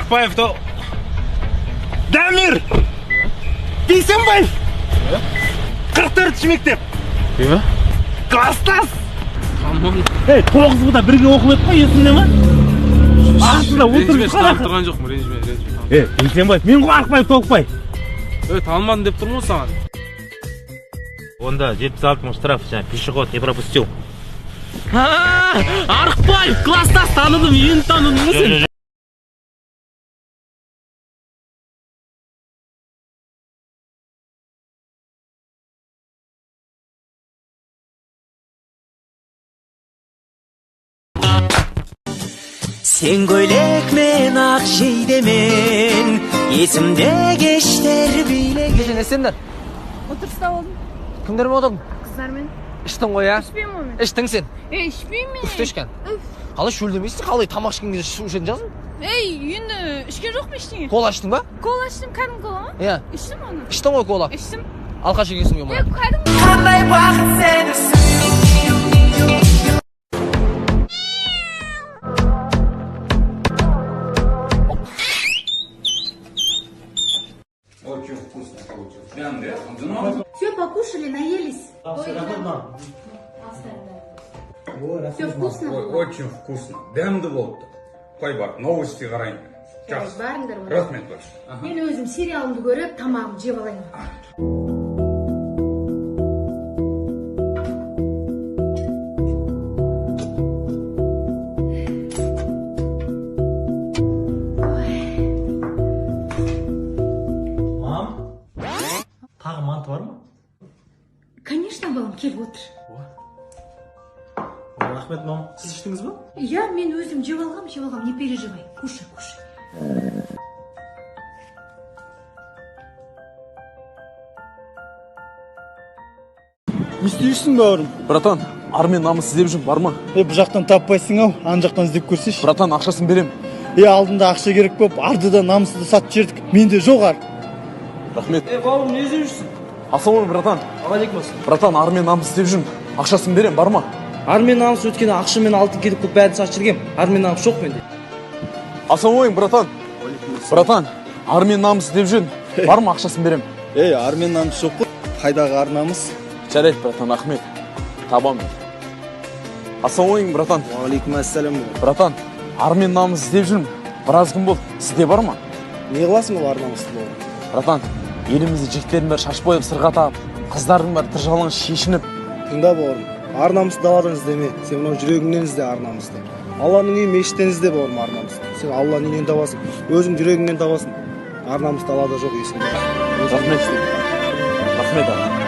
Арықбаев то Дамир Бейсенбаев. 44-ші мектеп. Иә? Класстас. Тамам. Ей, 9-да бірге оқып едік қой, есіңде ма? Артында отырып танып тұрған жоқпын, ренжіме, ренжіме. Е, Бейсенбаев, мен ғой Арықбаев Толықбай. Ей, танымадым деп тұрмын ғой саған. Онда 76 мың штраф, жаңа пешеход не пропустил. Арықбаев, класстас, таныдым, енді таныдым ғой сен. Сен көйлек мен ақ жейдемен, есімде кештер билеген. Кеше не істедің? Отырыста болдым. Кімдермен отырдың? Қыздармен. Іштің ғой, ә? Ішпеймін ғой мен. Іштің сен. Ей, ішпеймін мен. Үфті ішкен. Үф. Қалай шөлдемейсің? Қалай тамақ ішкен кезде су ішетін жазың? Ей, енді ішкен жоқпын ештеңе. Кола іштің ба? Кола іштім, кәдімгі кола ма? Иә. Іштім оны. Іштің ғой кола. Іштім. Алқаш екенсің ғой. Ей, кәдімгі. Қандай бақыт сені сүю. Очень вкусно получилось. Все покушали, наелись. Все вкусно Ой, было? очень вкусно. Дәмді болыпты. Қой бар, новости қарайын. Жақсы. Барыңдар онда. Рахмет большое. Мен өзім сериалымды көріп, тамағымды жеп алайын. Мам, тағы манты бар ма? Конечно, балам, кел отыр. О, рахмет, мам. Сіз іштіңіз ба? Иә, мен өзім жеп алғам, жеп алғам, не переживай. Кушай, кушай. Не істейсің, бауырым? Братан, ар мен намыс іздеп жүрмін, бар ма? Е, бұл жақтан таппайсың ау, ана жақтан іздеп көрсеші. Братан, ақшасын берем. Е, алдында ақша керек болып, арды да намысты да сатып жібердік. Менде жоқ ар. Рахмет. Ей, бауырым, не іздеп жүрсің? Ассалаумағалейкум, братан. Алейкум ассалам. Братан, ар мен намыс іздеп жүрмін. Ақшасын берем, бар ма? Ар мен намыс өткені ақша мен алтын керек болып бәрін сатып жібергем. Ар мен намыс жоқ менде. Ассалаумағалейкум, братан. Братан, ар мен намыс іздеп жүрмін. Бар ма, ақшасын берем. Ей, ар мен намыс жоқ қой. Қайдағы ар намыс? Жарайды, братан, рахмет. Табамын. Ассалаумағалейкум, братан. Уағалейкум ассалам. Братан, ар мен намыс іздеп жүрмін. Біраз күн болды. Сізде бар ма? Не қыласың ол ар намысты, бауырым? Братан, елімізде жігіттердің бәрі шаш бояп сырға тағып, қыздардың бәрі тыржалаң шешініп. Тыңда, бауырым. Ар намысты даладан іздеме. Сен мынау жүрегіңнен ізде ар намысты. Алланың үйі мешіттен ізде, бауырым, ар намысты. Сен Алланың үйінен табасың, өзің жүрегіңнен табасың. Ар намыс далада жоқ, есіңде. Рахмет. Рахмет, аға.